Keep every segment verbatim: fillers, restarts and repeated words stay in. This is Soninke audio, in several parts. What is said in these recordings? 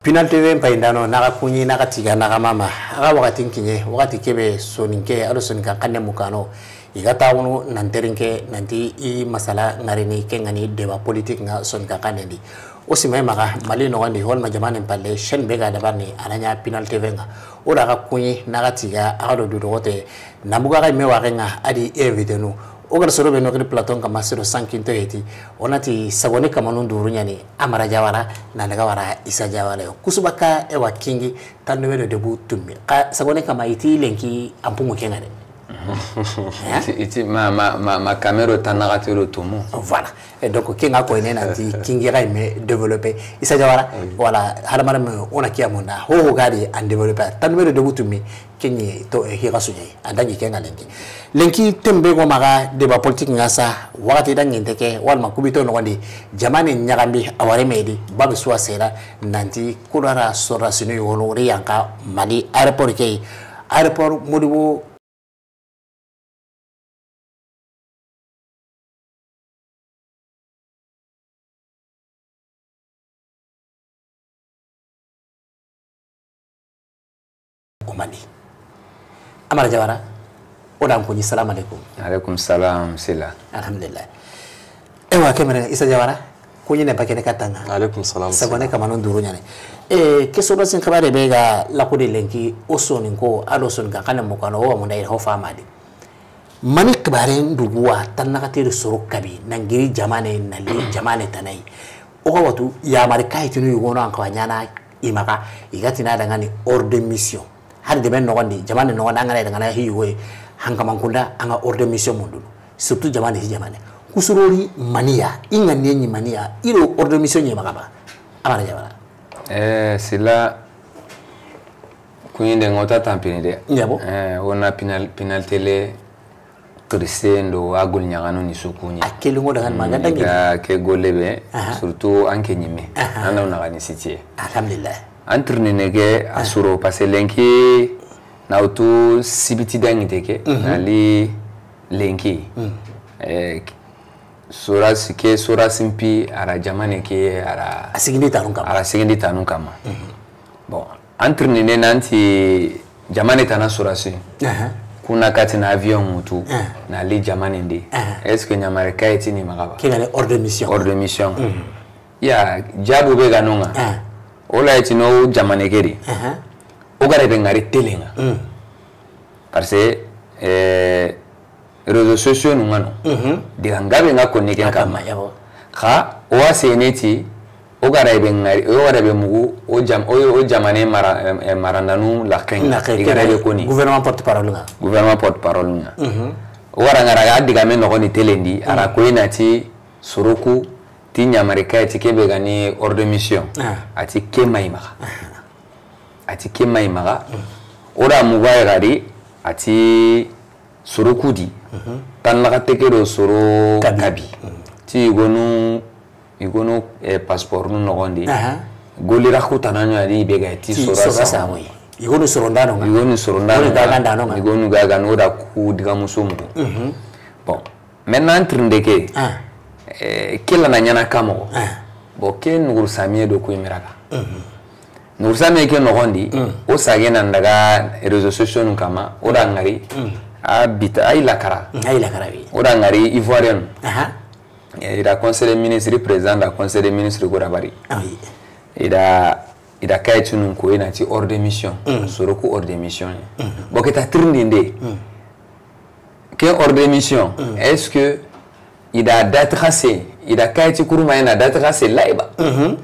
Pinal T V n payindano, naxa kuɲi, naxa tiga, naxa mama. Axa waxatin kiɲe, waxati kebe soninke, ado soninkan xanne mukano. I ga taxunu nan terinke, nanti i masala ŋarini, ke ŋani débat politique ŋa soninkan xanne di. O simay maxa, Mali noxondi, walma jamanen palle, chaîne be ga dabarni, a na ɲa Pinal T V ŋa. O da xa kuɲi, naxa tiga, axa do dudoxote, na buga xa me waxe ŋa, adi invité nu. O gara soro be noxiri plateau ŋa, ma sero sankinto heti. O nati sagone kamanun duru ɲani, Amara Jawara, na daga wara Isa Jawara yo. Kusubaka e wa kingi, tandu be do debu tummi. Ka sagone kama iti lenki ampungu ke ŋa de. Hein? Iti, iti ma, ma, ma, ma kamero tanaxatero tumu. Voilà. Et donc, ke ŋa ko ine nanti kingi ga me développer. Isa Jawara, oui, voilà, hadamaren me o na kiya munda. Ho, ho gadi an développer. Tandu be do debu tummi. Ke ɲi to, eh, higa suɲe. A dangi ke ŋa lenki. Lenki tembe go maxa débat politique ŋa sa. Waxati dangi nte ke, walma kubito noxondi. Jamane ɲaxambi, a ware me di. Babe suwa sera, nanti kudara sora sinu yono ri yanka Mali aéroport ke. Aéroport Modibo O Mali. Amara Jawara, o dan kuɲi, salam alaikum. Alaikum salam, Sila. Alhamdulillah. Ewa, kemere, Isa Jawara, kuɲi ne bakene katanga. Alaikum salam, Sila. Sagone kamanun duru ɲane. E, ke soro sin xibare be ga lakudi lenki, o soninko, ado soninkan xanne mukano, o wa munda ira ho famadi. Mani xibaren duguwa, tannaxateri soro kabi, nangiri jamane, nali jamane tanai. O ga watu, yamari kayitinu yugono an xawa ɲana i maxa, i ga tina dangani hors de mission. Hari debe noxondi, jamane noxondi, an gana dangana hi yugoye, hankamankunda, an ga hors de mission mundunu. Surtout jamane hi jamane. Kusurori maniya, i ŋa ne ɲi maniya, i do hors de mission ɲi maxa ba. Amara Jawara. Eh, Sila, kuɲinde ŋota tampini de. Ɲabo. Eh, o na Pinal, Pinal Télé, Xirise ndo a gol ɲaxanu ni su kuɲi. A keli ŋo daga ma ga dangi. Ga ke golle be, aha, surtout an ke ɲimme. Aha. An na naxa ni sitiye. Alhamdulillah. An tirni ne ke a suro, parce que lenki na wutu sibiti dangi te ke, mhm, na li lenki. Mhm. Eh, sora si ke, sora simpi, ara jamane ke, ara a sigindi tanun kama. Ara sigindi tanun kama. Mhm. Bon, an tirni ne nanti jamane tana sora si. Aha. Kuna kati na avion mutu, aha, na li jamane ndi. Aha. Est-ce que ɲamare kayiti ni maxa ba? Ke ŋa ni hors de mission. Hors de mission. Mhm. Ya, jabu be ga no ŋa. Aha. O la yeti no jamane ke di. Aha. O gare be ŋari tele ŋa. Mhm. Parce que, eh, réseaux sociaux nu ŋa no. Mhm. Diga ngabe ŋa konni ken kama. Kama, yabo. Xa, o wa seneti, o gara be ŋari, o gara be mugu, o jam-, o, o jamane mara, eh, eh, marandanu la ken. La ken, i gara be koni. Gouvernement porte-parole ŋa. Gouvernement porte-parole ŋa. Mhm. O gara ŋara ga diga me noxoni telendi, ara, mhm, ko inati soroku ti ɲamari kayiti ke be ga ni hors de mission. Ah. A ti ke mayi maxa. Ah. A ti ke mayi maxa. Mm. O da mugaye gadi, a ti soro kudi. Mhm. Tan naxa teke do soro kabi. Kabi. Mm. Ti yigonu, yigonu, eh, passeport nu noxondi. Aha. Golli raxu tananu adi be ga ti soro samu. Yigonu soro ndano ŋa. Yigonu soro ndano ŋa. Yigonu gaga ndano ŋa. Yigonu gaga no da ku diga musumu. Mhm. Bon. Maintenant, an tirinde ke, ah, eh, ke la na ɲana ka moxo. Ah. Bon, ke nuguru samiye do kuyi miraga. Mhm. Nuguru samiye ke noxondi, mm, o sage nan daga réseaux sociaux nun kama, o da ŋari, mm, a bita, ay lakara. Mm, ay lakara, oui. O da ŋari Ivoirien. Aha. Eh, i da conseil des ministres, président da conseil des ministres ko da bari. Ah, oui. I da I da kayitinu ko i na ti hors de mission. Mm. Soroku hors de mission. Mm. Bon, ke ta tirindinde. Mm. Ke hors de mission. Mm. Est-ce que i da date xase, i da kayiti kuruma i na date xase laiba? Mhm.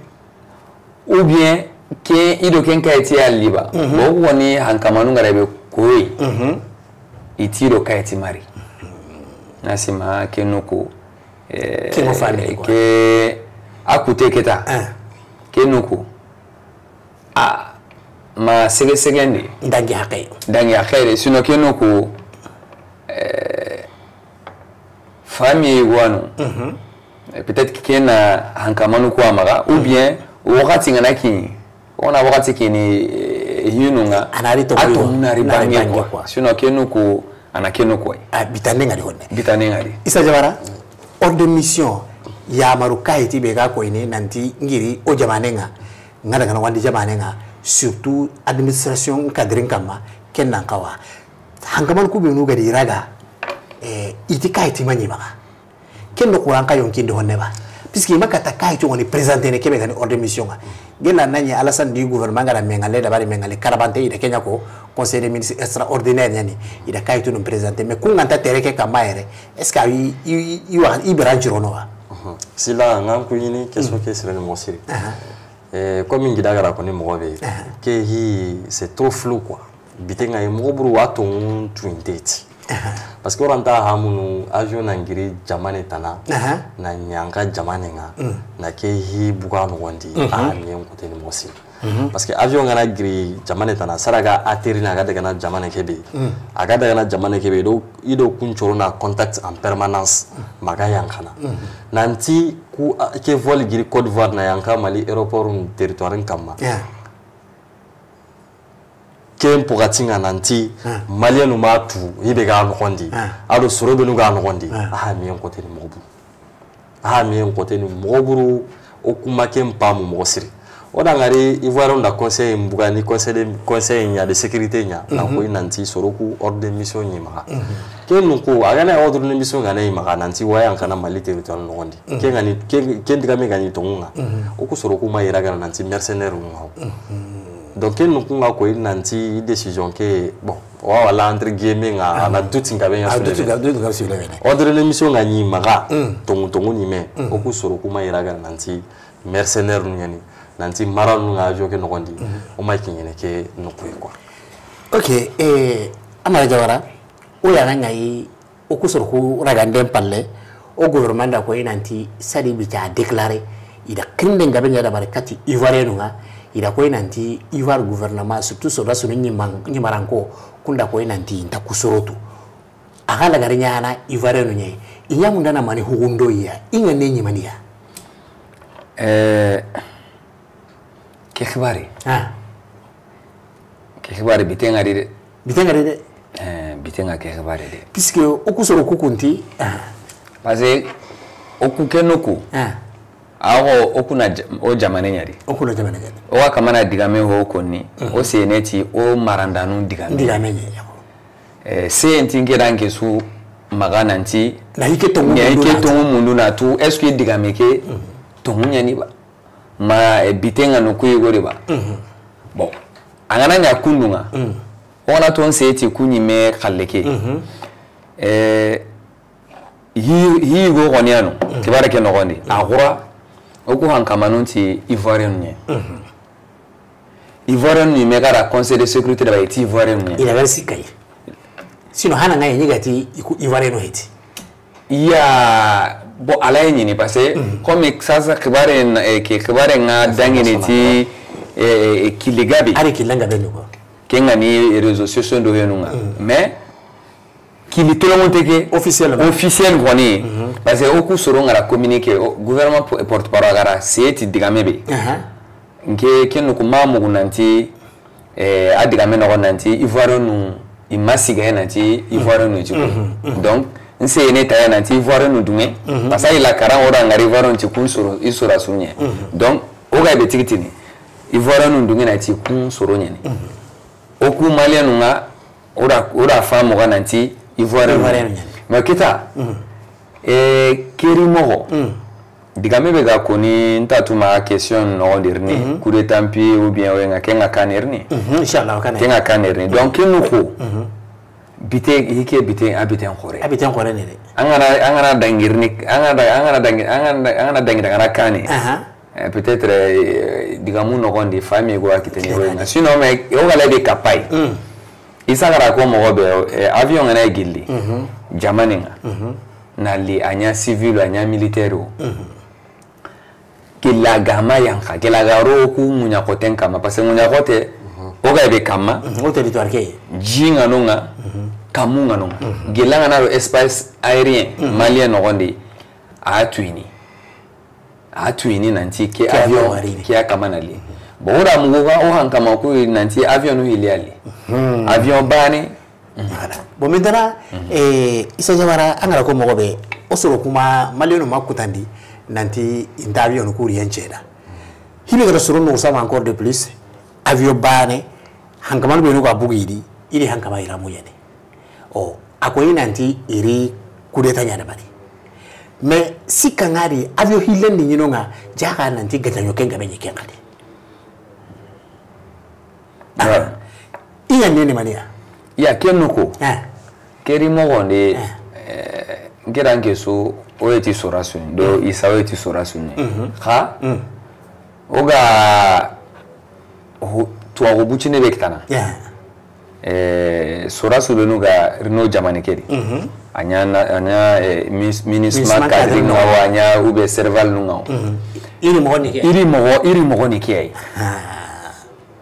Ou bien ke i do ken kayiti ya liba? Mhm. Bon, woni hankamanu ngara be koyi. Mhm. I ti do kayiti mari. Nasima ke nuku, eh, ke mo fami ko. Ke a kute keta. Ah. Ke nuku. A ma sege segendi. Dangi haqe. Dangi haqe de, sinon ke nuku, eh, famille wano. Mhm. Eh, peut-être ke na hankamanu ko amaga, ou bien, mhm, wakati ngana ki, ona wakati kini, eh, hinu nga, ana ri to a to ko, na ri na ri bange bange quoi. Quoi. Sinon ke nuku, ana ke nuku. A bitane ngari honne. Bitane ngari. Isa Jawara, hors de mission, yamaru kayiti be ga ko ine nanti ngiri o jamane nga. N ga daga na wandi jamaane ŋa, surtout administration cadre kamma, ken nan xawa. Hankaman ku be nu ga di raga, eh, i ti kayiti ma ɲi maxa. Ken do Qur'an ka yonkin do honne ba. Puisque i ma kata kayiti woni présenter ne kebe ga ni ordre de mission ŋa. Gela na ɲi Alassane di gouvernement ga da mengale, dabari mengale, karabante i da ke ɲa ko conseil des ministres extraordinaire ɲa ni, i da kayiti nu présenter. Mais ku ŋa nta tere ke kamma yere. Est-ce que i, i, i, i wa, i bera nciro no wa? Mhm. Sila, n ga n ku ɲini, question ke sire ni mo siri. Aha. Eh, comme n gida gara ko ni moxo be, ke hi, c'est trop flou, quoi. Bite ŋa yi moxo buru wa tonŋu tuwinte ti. Parce que o ra nta hamunu avion na giri jamaane tana, na ɲa n ka jamaane ŋa, na ke hi buga noxon di, a miyen kote ni moxo siri. Parce que avion ga na giri jamaane tana, sara ga atterrir na ga daga na jamaane kebe. A ga daga na jamaane kebe, do i do kun coro na contact en permanence, maxa yanqana. Nanti ku, a, ke vol giri Côte d'Ivoire na yanqa Mali aéroport territoire kamma. Ken pogati ŋa nanti Malien nu ma tu, i be ga noxon di. A do soro be nu ga noxon di. A ha miyen kote ni moxo buru. A ha miyen kote ni moxo buru, o kuma ken pamu moxo siri. O da ŋari Ivoirien da conseil n buga ni conseil de, conseil ɲa de sécurité ɲa. Na ko i nanti soro ku ordre de mission ɲi maxa. Ken nu ko, a ga na ordre de mission ga na ɲi maxa nanti wa yanqana Mali territoire noxon di. Ken ga ni, ken, ken digame ga ni tonŋu ŋa. O ku soro ku ma i ra ga na nanti mercenaire nu ŋa. Donc, ken nu ku ŋa ko i nanti décision ke, bon, wa wala entre guillemets ŋa, a na doute ŋa be ɲa. A doute ŋa, doute ŋa su le bene. Ordre de mission ga ɲi maxa, tonŋu, tonŋu ni me, o ku soro ku ma i ra ga nanti mercenaire nu ɲa ni, nanti mara nu ŋa avion ke noxon di, o ma kiɲene ke nu ku yi, quoi. Ok, eh, Amara Jawara, o ya na ŋa yi O ku soro ku raganden palle, o gouvernement da ko i nanti sadi bi ca déclarer, i da xirinde n gabe ɲa dabari kati Ivoirien nu ŋa, i da ko i nanti Ivoire gouvernement, surtout soro da sunu ɲiman-, ɲimaranko, kun da ko i nanti i nta ku soro tu. A ga lagari ɲaana Ivoirien nu ɲa, i ɲa munda na mani hugundo ya, i ŋa ne ɲimaniya. Eh, Ke xibaare. Ah. Ke xibaare bite ŋa di de. Bite ŋa di de. Eh, bite ŋa ke xibaare de. Puisque o ku soro ku kunti. Ah. Parce que o ku ke no ku. Ah. Awo o ku na ja-, o jamaane ɲa di. O ku na jamaane ɲa di. O wa kamana digame ho konni. Mhm. O seneti o marandanu digame. Digame ɲa. Eh, senti n ke da n ke su maxa nanti. Na i ke tonŋu mundu. Ke tonŋu mundu na tu. Est-ce que digame ke tonŋu ɲa ni ba? Ma, eh, bite ŋa no ku yi go de ba. Mhm. Bon, a ga na ɲa kundu ŋa. Mm. O na ton seti ku ɲi me xalle ke. Mhm. Eh, hi, hi go xoni ya no. Mm. Xibaare ke noxon di. A xura, o ku hankamanun ti Ivoirien nu ɲa. Mhm. Ivoirien nu ɲi me ga ra Conseil de sécurité da ba i ti Ivoirien nu ɲa. I na ga sikka yi. Sinon, hana ŋa yi ni ga ti i ku Ivoirien nu heti. Ya, bon, Ala ye ɲini, parce que, mhm, comme sasa xibaare n-, eh, ke xibaare ŋa dangini ti, eh, eh, kili gabi. Ari kili gabi ni ko. Ke ŋa ni réseaux sociaux do yenu ŋa. Mhm. Mais, kili tolomonte ke. Officiel. Officiel koni. Mhm. Parce que o ku soro ŋa ra communiqué, o gouvernement po-, porte-parole ga ra, seti digame be. Aha. N ke, ke nu ku ma mugu nanti, eh, a digame noxo nanti, Ivoirien nu, i ma siga nanti, Ivoirien nu ti ko. Mhm, mhm. Donc, n se ne ta ya nanti, Ivoirien nu dunŋe. Mhm. Parce que i la karan o da ŋari Ivoirien ti kun soro, i soro su ɲa. Mhm. Donc, o ga be tigitini, Ivoirien nu dunŋe nanti kun soro ɲa ni. Mhm. O ku Malien nu ŋa, O da, o da fa moxo nanti Ivoirien. Ivoirien ɲa ni. Mais kita, mhm, eh, keri moxo. Mhm. Digame be ga koni, n ta tuma question noxon di rini, mhm, coup d'État mpi ou bien o ŋa, ke ŋa kane rini. Mhm, inchallah, o kane. Ke ŋa kane rini. Donc, ke nu ko, mhm, bite, hike bite, a biten xore. A biten xore ni de. An ga na, an ga na dangi rini, an ga na da-, an ga na dangi, an ga na, an ga na dangi daga na kane. Aha. Eh, peut-être, eh, digamu noxon di famille go a kiteni. Kiteni. Sinon, mais, o ga la be kapay. Mm. I sa ga ra ko moxo be, eh, avion ŋa na gilli. Mhm. Jamaane ŋa. Mhm. Na li a ɲa civil, a ɲa militaire o. Mhm. Gilla ga ma yanqa, gilla ga ro ku ŋuɲa xoten kamma, parce que ŋuɲa xote, mhm, o ga be kamma. Mhm. O territoire ke. Ji ŋa no ŋa, mhm, kamu ŋa no ŋa. Mhm. Gilla ŋa na ro espace aérien, mhm, malien noxon di, a tuyini. A tuyini nanti ke avion, ke a kamana li. Bon, o da mugu ga o hankama ku nanti avion nu hili a li. Hmm. Avion baane. Voilà. Bon, maintenant, mhm, eh, Issa Diawara, an ga ra ko moxo be, o soro ku ma, Malien nu ma kutandi, nanti i nta avion ku riyen ceda. Hi be ga ra soro noxu sama encore de plus, avion baane, hankamanu beenu ga bugu i di, i di hankama i ra muɲene. O, a ko i nanti i ri coup d'État ɲaana bari. Mais sikka ŋa di, avion hillen di ɲi no ŋa, jaxa nanti gajaŋo ken gabe ɲi ken ŋa di. Ah. I ɲa nene maniya. Ya, ken no ko. Eh. Keri moxo ndi, eh, n kira n ke su, o yeti sora suni, do Isa o yeti sora suni. Xa, o ga, ho, tuwaxu bucine be kitana. Ya. Eh, sora su benu ga rino jamane keri. A ɲa na, a ɲa, eh, mis-, MINUSMA cadre ŋa wa, a ɲa ube Serval nu ŋa wa. Iri moxo ni ke. Iri moxo, iri moxo ni ke ay.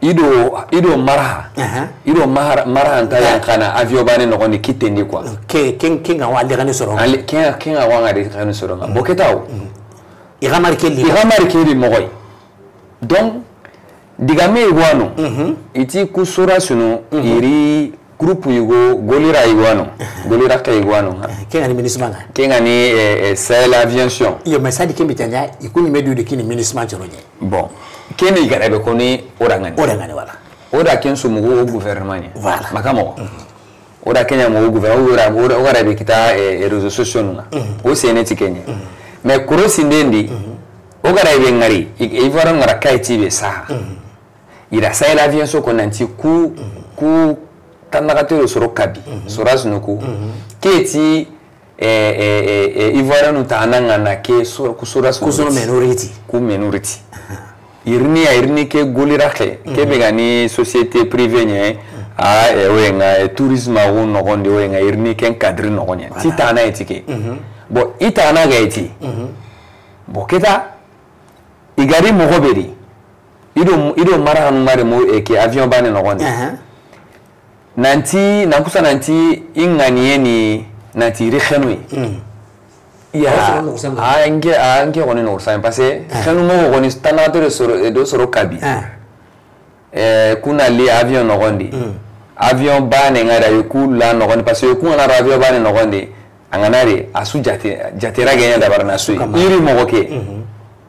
I do, i do maraha. I do mahar-, maraha nta yan kana avion baane noxon di kitten di quoi. Ke, ken, ken ŋa wa a lixani soro ŋa. Ke, ken ŋa wa a lixani soro ŋa. Bo ke tawo. I ga mari ke li. I ga mari ke li moxo yi. Donc, digame i go wa no. I ti ku sora sunu, i ri groupe yugo, golira i go wa no. Golira ke i go wa no. Ke ŋa ni MINUSMA ŋa. Ke ŋa ni, eh, eh, Sahel Aviation. Iyo, mais sadi ken bi tanya, i ku ni me du de kini MINUSMA coro ɲa. Bon, ken i ga ra be koni o da ŋa ni. O da ŋa ni, voilà. O da ken su mugu o gouvernement ɲa. Voilà. Maka moxo. O da ken ɲa mugu o gouvernement, o da, o da, o ga ra be kita, eh, eh, réseaux sociaux nu ŋa. O sene ti ken ɲa. Mais korosi ndendi, o ga ra be ŋari, i, i fara ŋara kay ti be saha. I ra Sahel Aviation ko nanti ku, ku tannaxatero soro kabi, sora sunu ku. Ke ti eh, eh, eh, eh, Ivoirienu ta a na ŋa na ke sor-, ku sora sunu. Ku soro menu riti. Ku menu riti. I ri ni ya, i ri ni ke golira ke. Ke be ga ni société privée ɲa, a, eh, o ye ŋa, eh, tourisme a wo noxon di, o ye ŋa, i ri ni ken cadre noxon ɲa. Ti ta na eti ke. Bon, i ta na ga eti. Bon, ke ta, i ga ri moxo be di. I do, i do marahanu mari mo, eh, ke avion baane noxon di. Nanti, nan kusa nanti, i ŋaniye ni, nanti i ri xenu yi. Ya, a nke, a nke xoni noxu sami, parce que xenu moxo xoni tannaxatero soro, eh, do soro kabi. Eh, ku na li avion noxon di. Avion baane ŋa da yo ku la noxon di, parce que ku ŋa na ra avion baane noxon di. A ŋa na ri, a su jate, jate ra genya dabari na su yi. I ri moxo ke.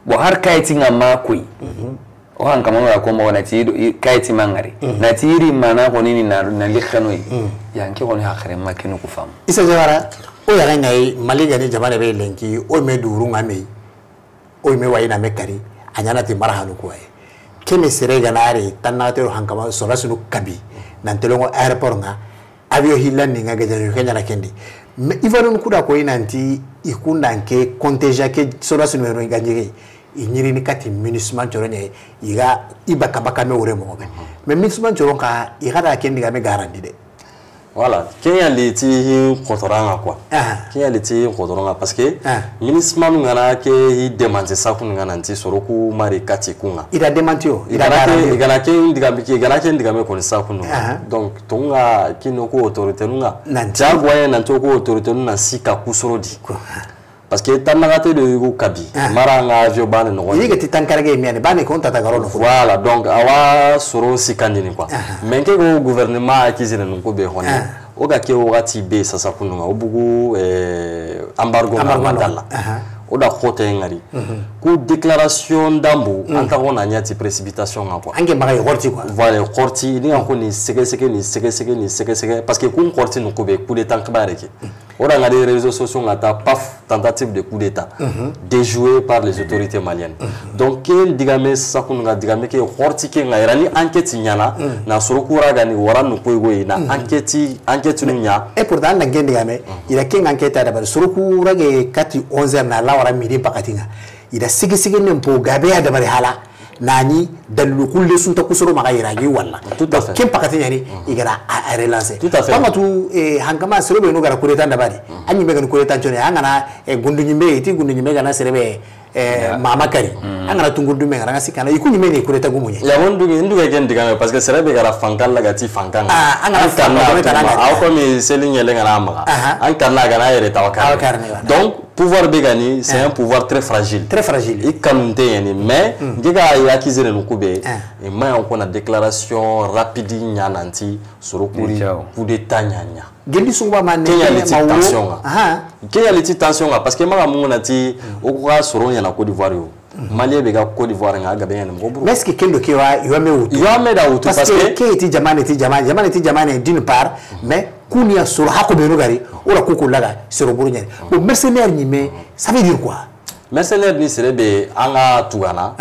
Bon, har kayiti ŋa ma koyi. O han kamano ya ko moxo na ti i do, i, kayiti ma ŋari. Na ti i ri mana xoni ni na, na li xeno yi. Ya nke xoni haxire ma kenu ku fam. Isa Jawara, o ya ga ŋa yi, Mali ga ni jamane be lenki, o me duru ŋa me yi. O yime wa i na me kari, a ɲaana ti marahanu ku wa yi. Ke me sere ga na ri, tannaxatero hankama, sora sunu kabi, nan telongo aéroport ŋa, avion hillan ni ŋa gajaŋo ke ɲaana ken di. Mais Ivoirienu ku da ko i nanti, i kunda nke contingent ke sora sunu menu ga ɲi ke, i ɲi ri ni kati MINUSMA coro ɲa, i ga, i baka baka me wure moxo be. Mais MINUSMA coro ka, i ga da ken di ga me garandi de. Voilà, ke ɲa li ti hi xotoran ŋa quoi. Ke ɲa li ti hi xotoran ŋa parce que MINUSMA nu ŋa na ke hi démenti sakunu ŋa nanti soro ku mari kati ku ŋa. I da démenti o, i da ga na ke, i ga na ke digame, i ga na ke digame koni sakunu ŋa. Donc, to ŋa kino ku autorité nu ŋa. Nanti. Jagoye nanti ku autorité nu na sika ku soro di. Parce que tannaxate do yugu kabi, mara ŋa avion baane noxon di. I ga ti tankarage miyani, baane ko n tata garo no. Voilà, donc, a wa soro sikandini, quoi. Mais nke go gouvernement accusé ne nunku be xoni. O ga ke waxati be sasa kunu ŋa, o bugu, eh, embargo ŋa madalla. O da xote ŋari. Ku déclaration dambu, an ta xo na ɲa ti précipitation ŋa, quoi. Anke maxa yi xorti, quoi. Voilà, xorti, ni ŋa xo ni sege sege, ni sege sege, ni sege sege, parce que kun xorti nunku be, coup d'état xibaare ke. O da ŋa de réseaux sociaux ŋa ta, paf, tentative de coup d'état déjouée par les autorités maliennes. Donc, ken digame sakunu ŋa, digame ke xorti ke ŋa, i ra ni enquête ɲaana, na soro ku ra ga ni wara nu koy goy na enquête, enquête nu ɲa. Et pourtant, an da ken digame, i ra ken enquête a dabari, soro ku ra ge kati onze heures na la wara midi pakati ŋa. I da sigi sigi ne mpo gabe a dabari hala. Nani dalilu kulle sunta kusoro maxa yiragi walla. Tout à fait. Ken pakati ɲani, i ga ra a, a relancer. Tout à fait. Pamatu, eh, hankama sere be no ga ra coup d'état dabari. An ɲi me ga ni coup d'état cone, an ga na, eh, gundu ɲi me, i ti gundu ɲi me ga na sere be, eh, mama kari. An ga na tungu du me ga ra sikana, i ku ɲi me ni coup d'état gumu ɲi. Ya, bon, nduge, nduge ken digame, parce que sere be ga ra fanka la ga ti fanka ŋa. Ah, an ga na fanka la ga ti fanka ŋa. Aw komi seli ɲele ga na maxa. An kanna ga na yere tawa kari. Tawa kari ne, voilà. Donc, pouvoir be ga ni, c'est un pouvoir très fragile. Très fragile. I kanunte ɲani, mais nke ga ya accusé nu ku be, i ma yan ko na déclaration rapide ɲa nanti soro ku ri coup d'état ɲa ɲa. Gelli suba ma ne ke ɲa li ti tension ŋa. Ke ɲa li ti tension ŋa, parce que maxa mungu nanti o ku ga soro ɲaana Côte d'Ivoire yo. Malien be ga Côte d'Ivoire ŋa, a gabe ɲaana moxo buru. Mais est-ce que ken do ke wa, i wa me wutu? I wa me da wutu, parce que ke ti jamaane, ti jamaane, jamaane ti jamaane, d'une part, mais ku ni ya soro haqu beenu ga ri, o ra ku ku laga soro buru ɲaana. Bon, mercenaire ni, mais ça veut dire quoi? Mercenaire ni sere be an ga tugana,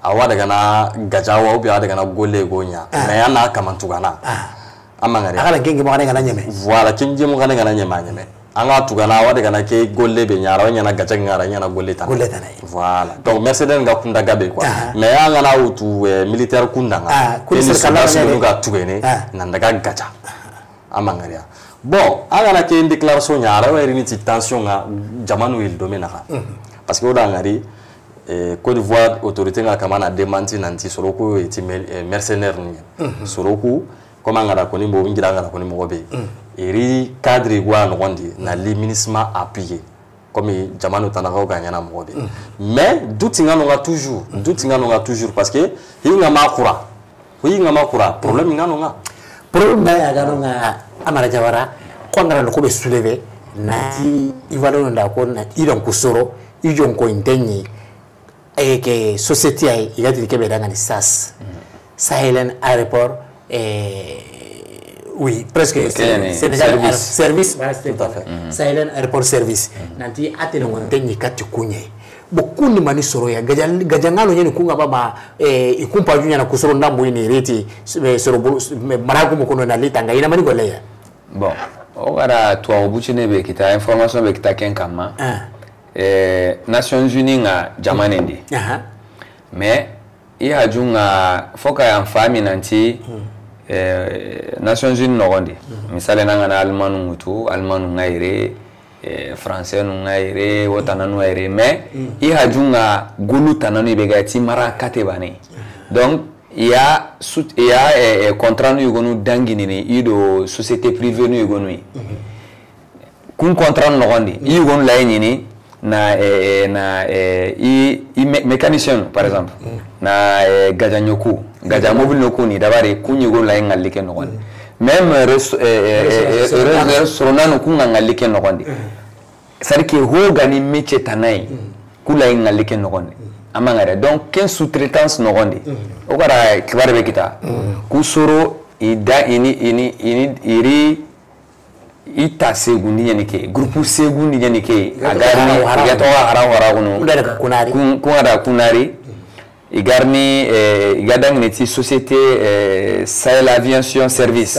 a wa daga na gaja wa, ou bien a wa daga na golle go ɲa. Mais a na kaman tugana. A ma ŋari. A ga na ken ke moxo ga na ɲeme. Voilà, ken ke moxo ga na ɲeme, a ɲeme. An ga tugana, a wa daga na ke golle be ɲa ra, a wa ɲaana gaja ŋa ra, a ɲaana golle tana. Golle tana. Voilà. Donc, mercenaire ŋa kunda gabe, quoi. Mais an ga na wutu, eh, militaire kunda ŋa. Ken ni soldat su ga tugene, nan daga gaja. A ma ŋari ya. Bon, an ga na ke déclaration ɲa ra, a wa ri ni ti tension ŋa, jamaanu yil do me naxa. Parce que o da ŋari, eh, Côte d'Ivoire autorité ŋa kaman na démenti nanti soro ku ti mer-, eh, mercenaire ni. Soro ku, comme an ga da koni moxo, n gira an ga da koni moxo be. I ri cadre wa noxon di, na li MINUSMA appuyer. Comme jamaanu tana xaw ga ɲaana moxo be. Mais doute ŋa no ŋa toujours, doute ŋa no ŋa toujours, parce que hi ŋa ma xura. Hi ŋa ma xura, problème ŋa no ŋa. Problème da ya ga no ŋa, Amara Jawara, ko an ga na ko be soulever, na ti i valeur nda ko na i don ku soro, i jon ko intenyi, e ke société ay, i ga ti ke be da ŋa ni sas. Sahelian Airport, eh, oui, presque Sénégal Air Service, voilà, c'était Sahelian Airport Service. Nanti a tele ŋo intenyi kati ku ɲa. Bon, ku ni mani soro ya, gaja, gaja ŋa no ɲaani ku ŋa ba ma, eh, i kumpa ju ɲaana ku soro ndambu i ni reti, eh, soro buru, eh, maragu mo kono na li tanga, i na mani golle ya. Bon, o ga da tuwaxu bucine be kita, information be kita ken kamma. Eh, Nations Unies ŋa jamaane ndi. Mais, i haju ŋa fo ka yan fami nanti, eh, Nations Unies noxon di. Misale na ŋa na Allemagne ŋutu, Allemagne ŋa yere, eh, Français nu ŋa yere, o tananu ŋa yere, mais i haju ŋa golu tananu i be ga ti mara kate bane. Donc, i ya sut-, i ya, eh, eh, contrat nu yogonu danginini, i do société privée nu yogonu yi. Kun contrat noxon di, i yogonu laye ɲini, na, eh, eh, na, eh, i, i mé-, mécanicien, par exemple, na, eh, gaja ɲoku, gaja mobile ɲoku ni dabari, kun yogonu laye ŋalli ke noxon di. Même res-, eh, eh, eh, eh, res-, restaurant nu kun ŋa ŋalli ke noxon di. C'est-à-dire que ho ga ni métier tana yi, ku laye ŋalli ke noxon di. A ma ŋari. Donc, ken sous-traitance noxon di. O ga da xibaare be kita. Ku soro, i da, i ni, i ni, i ni, i ri, i ta segundi ɲaani ke, groupe segundi ɲaani ke, a ga ri ni, i ga toxo hara hara kunu. Kun, kun ga da ku na ri, i ga ri ni, eh, i ga dangi ni ti société, eh, Sahel Aviation Service.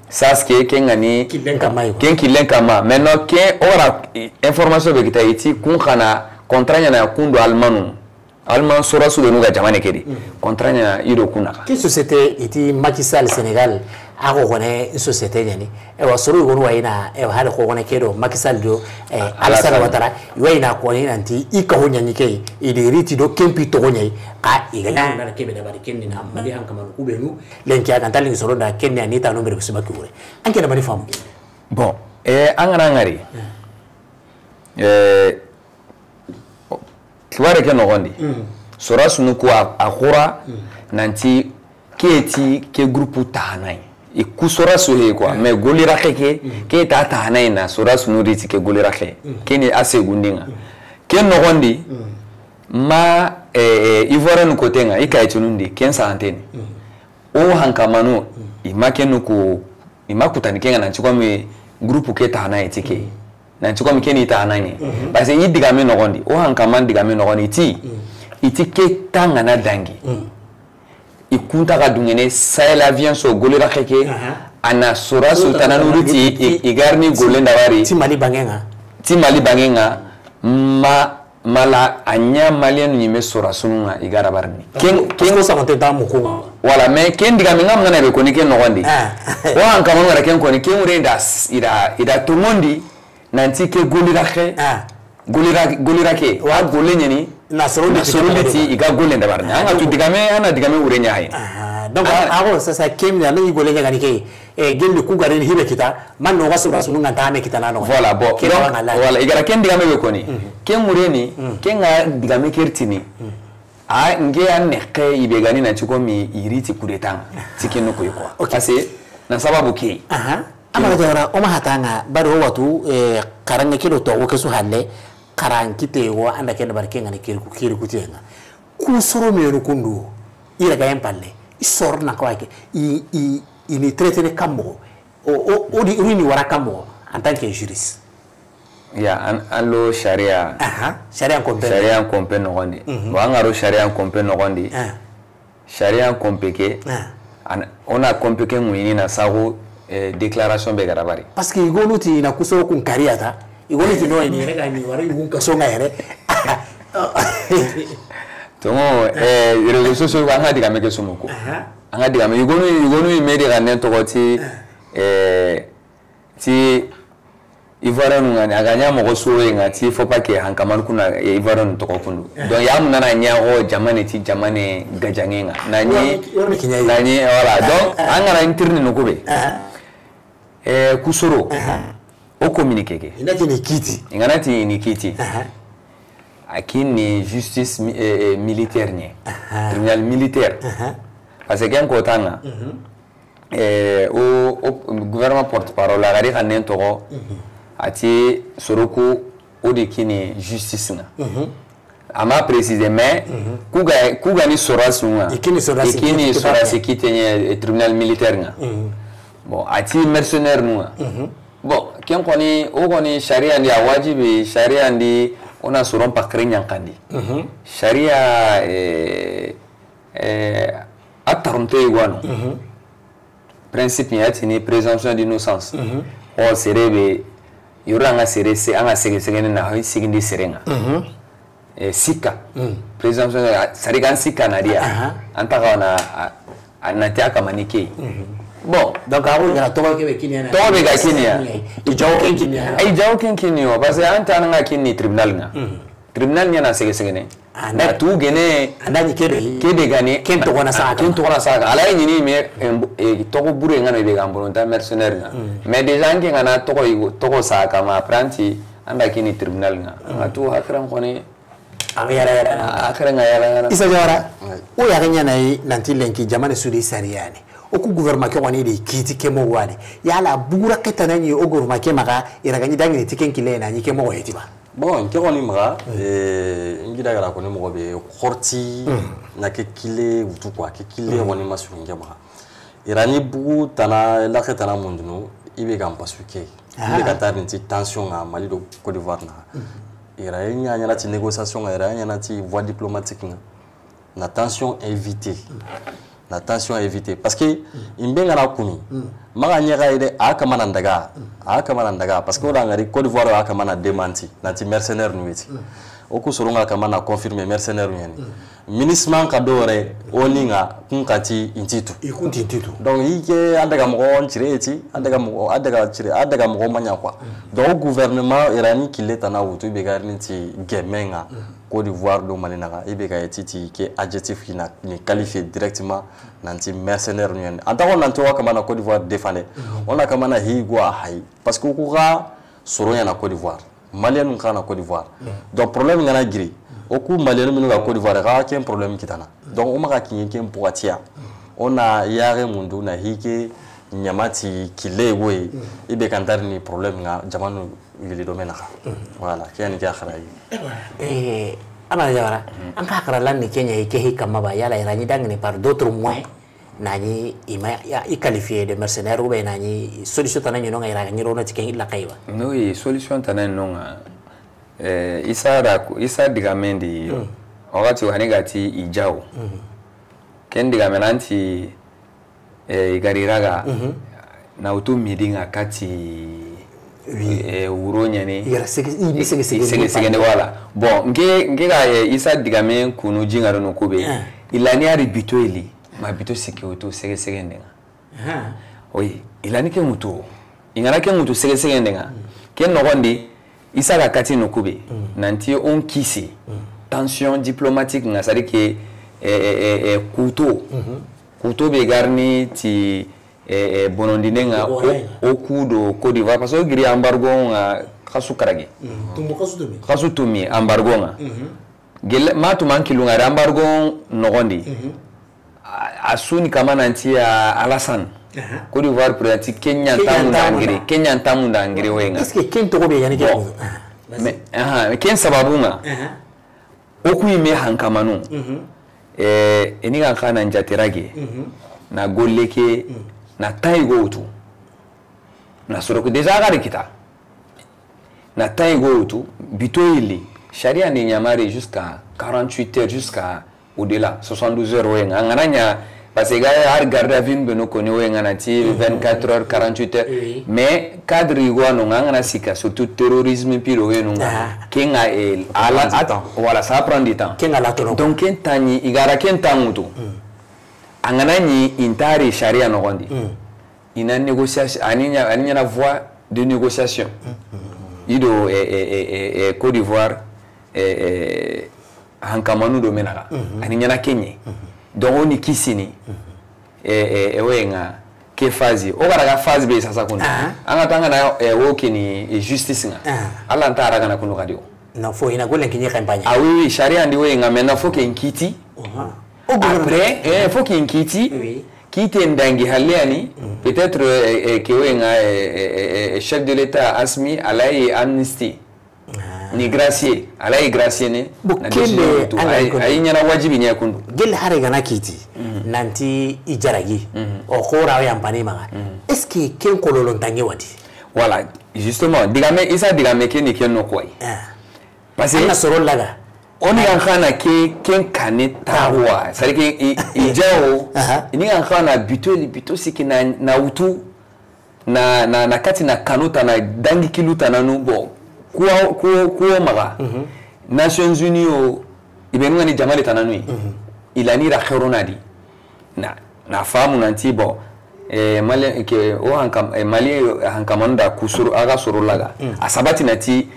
Saske, ken ŋa ni, ken killen kamma. Maintenant, ken o ra, eh, information be kita i ti, kun xa na contrat ɲaana kun do Allemagne. Allemagne soro su be nu ga jamaane ke di. Contrat ɲaana i do kun naxa. Ke société i ti Macky Sall Sénégal, a xo xone société ɲaani. Ewa, soro yogonu wa i na, ewa, hali xo xone ke do Macky Sall do, eh, Alassane Ouattara, i wa i na ko ni nanti i ka ho ɲaani ke, i di riti do kempi toxo ɲa yi, xa i ga ɲa na ke be dabari ken ni na Mali hankamanu ku be nu, lenki a ga nta lingi soro da ken ni a ni ta no mbere bisuma ki wure. An ke na mani famu. Bon, eh, an ga na ŋari. Eh, Xibaare ke noxon di. Sora sunu ku a, a xura nanti ke ti ke groupe tahana yi. I ku sora su he quoi. Mais goli raxe ke, ke ta tahana yi na sora sunu ri ti ke goli raxe. Ke ni a segundi ŋa. Ke noxon di, ma, eh, eh, Ivoirien côté ŋa, i kayitunu ndi, ken sante ni. O hankamanu, i ma kenu ku, i ma kutani ke ŋa nanti comme groupe ke tahana yi ti ke. Nanti comme ke ni tahana yi. Parce que i digame noxon di, o hankaman digame noxon di, i ti, i ti ke ta ŋa na dangi. I kunta ga dungene Sahel Aviation goli raxe ke, a na sora su tananu ri ti, i, i ga ri ni golle ndabari. Ti Mali banŋe ŋa. Ti Mali banŋe ŋa, ma Mala, a ɲa Malien ɲi me sora sunu ŋa i ga ra barini. Ken, ken ko samonte da mu ko. Voilà, mais ken digame ŋa mangana be koni ken noxon di. O hankaman ŋa ra ken koni, ken wure da s-, i da, i da toŋondi nanti ke goli raxe. Goli ra-, goli raxe. Wa goli ɲeni. Na soro na soro ti i ga golle ndabari. An ga tu digame, a na digame wure ɲa hay. Donc, a, a go sasa ken ni a na i golle ɲa gani ke. E, gelli ku ga ri ni hi be kita, man no ga sora sunu ŋa ta me kita na no. Voilà, bon, donc, voilà, i ga ra ken digame be koni. Ken wure ni, ken ŋa digame ke ri ti ni. A, nke a nexe i be ga ni nanti comme i ri ti coup d'État ŋa, ti ken noxo yi quoi. Parce que na sababu ke. Aha. Amara Jawara, o ma hata ŋa, bari o watu, e, xaranŋe ke do toxo ke su halle, Xaran kite wo anda ken bari ken ŋa ni kiriku kiriku tenga. Ku soro menu kundu. Ira ga yen palle. I soro na ko ake. I i i ni traité ne kammo. O o o di rini wara kammo en tant que juriste. Ya an an lo sharia. Aha. Sharia ko be. Sharia ko be no gondi. Mhm. Wa ngaro sharia ko be no gondi. Ah. Sariya konpe ke, ah, ana, ona konpe ke ŋuɲini na saxu, eh, déclaration be ga ra bari. Parce que i gonu ti na kuso kun kariyata, i gonu ti no i ni rega ni wari i kun kaso ŋa yere. Tongo, eh, réseaux sociaux, an ga digame ke sumu ko. Aha. An ga digame, i gonu, i gonu i me di ga nen toxo ti, eh, ti Ivoirien nu ŋa ni, a ga ɲa moxo suwoye ŋa ti, faut pas que hankamanu kuna, eh, Ivoirien nu toxo kundu. Eh. Donc, ya mu nana ɲa xo jamane ti jamane gajaŋe ŋa. Na ɲi, wori, wori kiɲa yi. Na ɲi, voilà. Donc, eh, an ga na interni no kube. Eh. Eh, kusoro. Eh. O communiqué ke. I na ti ni kiti. I ga na ti ni kiti. Eh. A kini justice mi-, eh, eh, militaire ɲa. Eh. Tribunal militaire. Eh. Parce que ken ko tanga. Mhm. Eh, o, o gouvernement porte-parole, a ga ri xannen toxo, mhm, a ti soro ku, o di kini justice ŋa. Mhm. A ma préciser, mais, mhm, ku ga, ku ga ni sora su ŋa. I kini sora su, i kini sora su kite ɲa, eh, tribunal militaire ŋa. Mhm. Bon, a ti mercenaire nu ŋa. Mhm. Bon, ken xoni, o xoni sariya ndi a wajibi, sariya ndi o na soron pakre ɲankandi. Mhm. Sariya, eh, eh, a taronto i wano. Mhm. Principe ɲa ti ni présomption d'innocence. Mhm. O sere be, yoro an ga sere se, an ga sege sege na, hay sigindi sere ŋa. Mhm. Eh, sikka. Mm. Présomption, sari kan sikka na diya. Aha. An ta ga na, a, a na ti a kamani ke. Mhm. Bon. Donc, a ko gara togo ke be kini ya na. Togo be ga kini ya. I jawo ken kini ya. Ay jawo ken kini yo, parce que an ta na ŋa kini tribunal ŋa. Mhm. Tribunal ɲa na sege sege ne. Anda tu gene. Anda ni kebe. Kebe gane. Ken togo na sa. Ken togo na sa. Ala yi ni me, em, e, togo bure ŋa no be ga mbononta mercenaire ŋa. Mm. Mais déjà an ke ŋa na togo yi, togo sa kama apprenti, anda kini tribunal ŋa. Mm. A tu hakiran xoni. A ga yara yara. A hakiran ŋa yara yara. Isa Jawara. Ouais. O ya ga ɲa na yi nanti lenki jamane su di sariya ni. O ku gouvernement ke wani de kiti ke mo wani. Yala bugura ke tana ni o gouvernement ke maxa i ra ga ɲi dangini ti ken kile na ɲi ke mo heti ba. Bon, n ke xoni maxa, eh, n gida gara xoni moxo be xorti, na ke kile wutu quoi, ke kile xoni ma su n ke maxa. I ra ni bugu tana, laxe tana mundunu, i be ga n pasu ke. I be ga tari ni ti tension ŋa, Mali do Côte d'Ivoire na. I ra ɲa ɲa na ti négociation ŋa, i ra ɲa na ti voie diplomatique ŋa. Na tension éviter. Na tension éviter. Parce que, mm, i be ga na kumi. Mm. Maxa ɲa ga ide, a kamana ndaga. Mm. A kamana ndaga. Parce que o da ŋari Côte d'Ivoire a kamana démenti. Nanti mercenaire nu weti. Mm. O ku soro ŋa kamana confirmer mercenaire nu yani. Mm. MINUSMA ka dore, o ni ŋa, kun ka ti intitu. I kun ti intitu. Donc, i ke an daga moxo ncire ti, an daga moxo, an daga cire, an daga moxo ma ɲa quoi. Mm. Donc, gouvernement irani kile tana wutu, i be ga ri ni ti gemme ŋa. Mm. Côte d'Ivoire do Mali naxa, i be ga yeti ti ke adjectif ki na ni qualifier directement nanti mercenaire nu yani. Anta ko nanti wa kamana Côte d'Ivoire défendre. Mhm. O na kamana hi go a hay. Parce que ku ga soro ɲa na Côte d'Ivoire. Malien nu xa na Côte d'Ivoire. Mhm. Donc problème ŋa na giri. O ku Malien minu ga Côte d'Ivoire ga ken problème kitana. Donc o maxa kiɲe ken poitiya. Mhm. O na yare mundu na hi ke ɲamati kile goye. Mhm. I be ga n tari ni problème ŋa jamanu yili do me naxa. Mhm. Voilà, ke yani ke a xara yi. Eh, Amara Jawara, an ka xara lan ni ke ɲa yi ke hi kamma ba, yala i ra ɲi dangini par d'autres moyens, na ɲi i ma, ya, i qualifier de mercenaire, ou bien na ɲi solution tana ɲi no ŋa i ra ɲi ro na ti ke illa kayba. No, i solution tana ɲi no ŋa, eh, isa da ku, isa diga mendi, mm, wakati wani ga ti i jawo. Mhm. Ken diga menanti, eh, i ga ri raga, mhm, na wutu midi ŋa kati, oui, eh, wuro ɲani. I ga ra sege, i sege, sege, sege, sege, voilà. Bon, n ke, n ke ga, eh, isa digamen kunu ji ŋa ro no kube. Eh. I la ni a ri bito ili, ma bito siki wutu sege, sege nde ŋa. Aha. Oui, i la ni ke wutu. I ga na ke wutu sege, sege nde ŋa. Mm. Ke noxondi, Isa ga kati no kube, mm, nanti on kisi, mm, tension diplomatique ŋa, c'est-à-dire que, eh, eh, eh, eh, kuto, mhm, kuto be ga ri ni ti, eh, eh, bonondine ŋa, o, o ku do Côte d'Ivoire, parce que o giri embargo ŋa xasu karagi. Mm. Tumbu xasu tumi. Xasu tumi embargo ŋa. Mhm. Gelle, ma tuma n kilu ŋa ri embargo noxondi. Mhm. A, a su ni kama nanti ya Alassane. Aha. Côte d'Ivoire pour ti ke ɲa nta munda ngiri, ke ɲa nta munda ngiri o ye ŋa. Est-ce que ken toxo be yani ke? Bon. Aha. Mais, aha, ken sababu ŋa. Aha. O ku yi me hankamanu. Mhm. Eh, i ni ga xa na n jatera ke. Mhm. Na golle ke, mm, na tan yigo wutu. Na soro ku déjà ga ri kita. Na tan yigo wutu, bito yilli. Sharia ni ɲamari jusqu'à quarante-huit heures, jusqu'à au-delà, soixante-douze heures, ouais, ŋa, ŋa na ɲa, parce que ga hari garde à vue be no koni, ouais, ŋa na ti vingt-quatre heures, quarante-huit heures. Oui. Mais cadre yigo wa no ŋa, ŋa na sika, surtout terrorisme, pilo, ouais, no ŋa. Ah. Ke ŋa, eh, ça prend du temps. Voilà, ça prend du temps. Ke ŋa la tono. Donc, ken tan ɲi, i ga ra ken tan wutu. Mm. A ŋa na ɲi i nta ri sharia noxon di. Mm. I na négociation, a ni ɲa, a ni ɲaana voie de négociation. Mm, mm, mm. I do, eh, eh, eh, eh, eh, Côte d'Ivoire, eh, eh, hankamanu do me naxa. Mhm. A ni ɲaana ke ɲi. Mhm. Donc, o ni kisini. Mhm. Eh, eh, eh, o ye ŋa ke phase. O ga ra ga phase be sasa kundu. Ah. An ga ta ŋa na, eh, o ke ni, eh, justice ŋa. Ah. Alla nta ra ga na kundu xadi o. Na fo i na golle ke ɲi campagne. Ah oui, oui, sharia ndi o ye ŋa, mais na fo ke n kiti. Aha. Après, eh, fo ke n kiti. Oui. Kite n dangi halle ya ni, mm, peut-être, eh, eh, ke o ye ŋa, eh, eh, eh, eh, chef de l'État Assimi, a la yi amnistie. Ah. Ni gracier, a la yi gracier ne, bon, na décision kende tu. An ga ay, kono. Ay ɲaana wajibi ɲa kundu. Gel hare ga na kiti, mhm, nanti i jaragi, mhm, o xora o yampani maxa. Mhm. Est-ce que ken kololo ntange wati? Voilà, justement, digame, i sa digame ke ni ken no koy. Ah. Parce que an na soro laga. O ni ga xa na ke, ken kane taxuwa. C'est-à-dire que i, i jawo, aha, i ni ga xa na bito li, bito siki na, na wutu, na, na, na kati na kanu ta na dangi kilu tananu, bon, kuwa, kuwa, kuwa maxa. Mhm. Nations Unies o, i be nu ŋa ni jamali tananu yi. Mhm. I la ni ra xero na di. Na, na famu nanti, bon, eh, Mali, ke, o hankam, eh, Mali hankamanu da ku soro, a ga soro laga. Mm. A sabati na ti,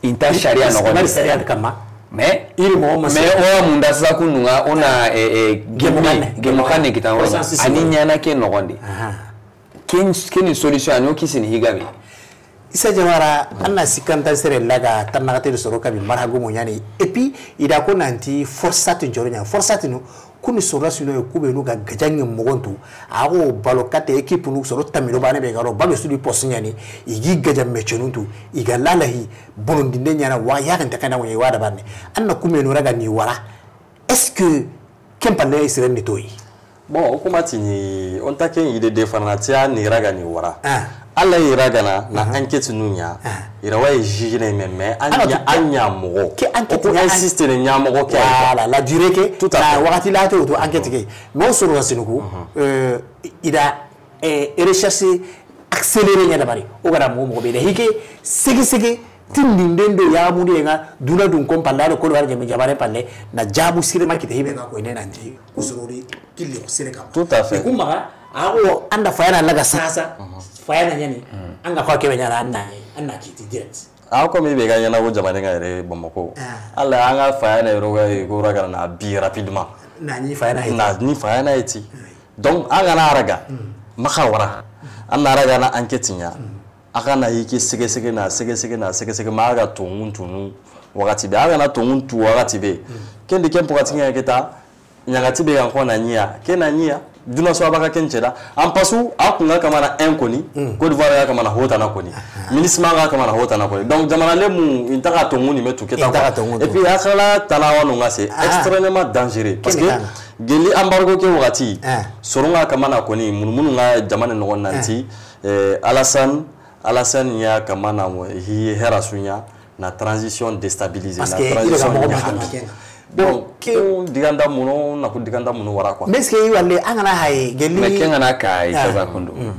i nta sharia noxon di. Sharia kama. Mais, iri mo, mais o wa munda sa kundu ŋa, o na, eh, eh, gemu xanne, gemu xanne kita o. Consensus. A ni ɲaana ke noxon di. Aha. Ken, ken ni solution, a ni o kisini higabe. Isa Jawara, an na sikanta sere laga, tan na xateri soro kabi, marhagu mo ɲa ni. Et puis, i da ko nanti forçat n joro ɲa. Forçat no, Kuni soro sino ye, ku be nu ga gajaŋe moxon tu, a xo balo kate équipe nu soro tammi do baane be ga ro, balo su di poste ɲa ni, i gi gaja métier nun tu, i ga lalahi, bonondinde ɲaana, wa yaxen te xa na ŋoɲe wa da baane. An na ku me nu raga ni wara. Est-ce que ken palle i sire ni toyi? Bon, o kuma ti ni, o nta ken idée défendre ti a ni raga ni wara. Ah. Alla yi ragana na enquête nu ɲa. Ah. I ra wa yi juge ne me, mais a ɲa, a ɲa moxo. Ke enquête o ku ɲa, insiste ne ɲa moxo ke. Voilà, la durée ke. Tout à fait. Na waxati la to, to enquête ke. Mais o soro sinu ku, euh, i da, euh, recherche accélérée ɲa dabari. O ga da moxo moxo be da hike sege sege tindinden do ya mudi ŋa duna dun kon palle, a do ko wala jame jabare palle na jabu sire ma kite hibe ga ko ne nanti. Kusurori killi ko sere kama. Tout à fait. Kuma ga, a xo an da fayana laga sasa. Mhm. Fayana ɲa ni. Mhm. An ga xo ke be ɲaana an na, an na kiti direct. A ko mi be ga ɲaana wo jamane ŋa yere Bamako. Ah. Alla an ga fayana yero ga ko raga na bi rapidement. Na ni fayana yeti. Na ni fayana yeti. Oui. Donc, an ga na raga. Mhm. Maxa wara. Mhm. An na raga na enquête ɲa. Mhm. A ga na yi ke sege sege na, sege sege na, sege sege ma ga tongun tunu waxati be. A ga na tongun tu waxati be. Mhm. Ken di ken pokati ŋa ke ta. Ɲaxati be ga n xo na ɲiya, ke na ɲiya. Duna so a baga ken ceda. An pasu, a ku ŋa kamana en koni, mm, Côte d'Ivoire ga kamana hotana koni. Aha. Minusma ga kamana hotana koni. Donc, jamana lemu, i nta ga tongu ni me tu ke ta. I nta ga tongu ni. Et puis, a xala tana wa no ŋa, c'est, ah, extrêmement dangereux. Parce que, ken ni geli embargo ke waxati, ah, soro ŋa kamana koni, munu munu ŋa jamana noxon nanti, eh, Alassane, Alassane ya kamana mo, hi hera su ɲa, na transition déstabilisée, parce que na transition ɲaxami. Donc, ke diganda muno, na ku diganda muno wara quoi. Mais est-ce que i walle an ga na haye geli? Mais ken ga na kay, ah, sasa kundu. Mm.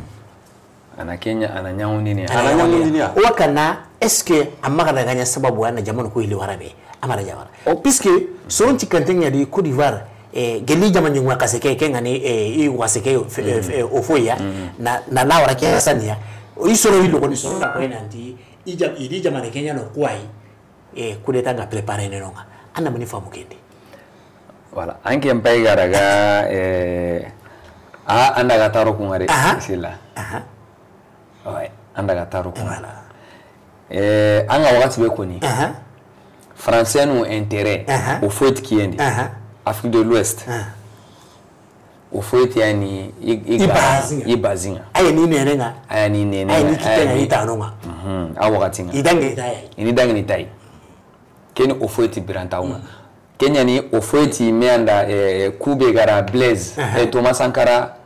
A na kenya, a na ɲaŋundini. A na ɲaŋundini. Wa kana, est-ce que a maxa daga ɲa sababu a na jamana ko ili wara be? A mara jawara. Oh. Puisque soron ti kanten ɲa di Côte d'Ivoire, eh, geli jamana ɲi ŋa kase ke, ke ŋa ni, eh, i wa se ke, fe-, mm, eh, o foya, mm, na, na, na wara ke saniya. O i soro i logo ni soro na ko nanti, I jam-, i di jamane ke ɲa no kuwayi, eh, coup d'État ŋa préparer ne no ŋa. An na mani famu ken di. Voilà, an ke n pay ga daga, eh, a, an da ga taro ku ŋa de, aha, sila. Aha. Ouais, an da ga taro ku ŋa. Voilà. Eh, an ga waxati be koni. Aha. Français nu intérêt, aha, o foyi ti kiyen di. Aha. Afrique de l'Ouest. Aha. O foyi ti ya ni i, i, i ga, base ŋa. I base ŋa. A ya ni nene ŋa. A ya ni nene ŋa. A ya ni kite ŋa, a ya ni i tano ŋa. Mm. Hmm, a waxati ŋa. I dangi ni tayi. I ni dangi ni tayi. Ken ni o foyi ti birantaxu ŋa. Ken ɲa ni o foyi ti me anda, eh, kube gara Blaise, eh, Thomas Sankara,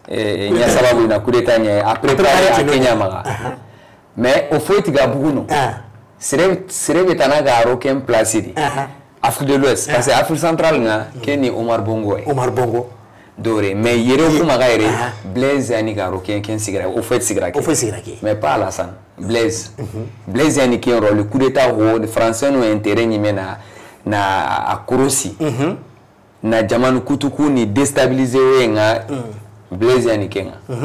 eh, ɲa sababu na coup d'État ɲa, a préparé a ken ɲa maxa. Mais o foyi ti ga buguno. Sere, sere be tana ga ro ken place di. Afrique de l'Ouest, parce que Afrique centrale ŋa, ken ni Omar Bongo ye. Omar Bongo. Dore, mais yere ku maxa yere, Blaise yani ga ro ken, ken sigira, o foyi ti sigira ke. O foyi sigira ke. Mais pas Alassane. Blaise. Blaise yani ken rôle, coup d'État ho, français no intérêt ɲi me na, na a korosi. Na jamanu kutuku ni déstabiliser we ŋa, Blaise yani ke ŋa.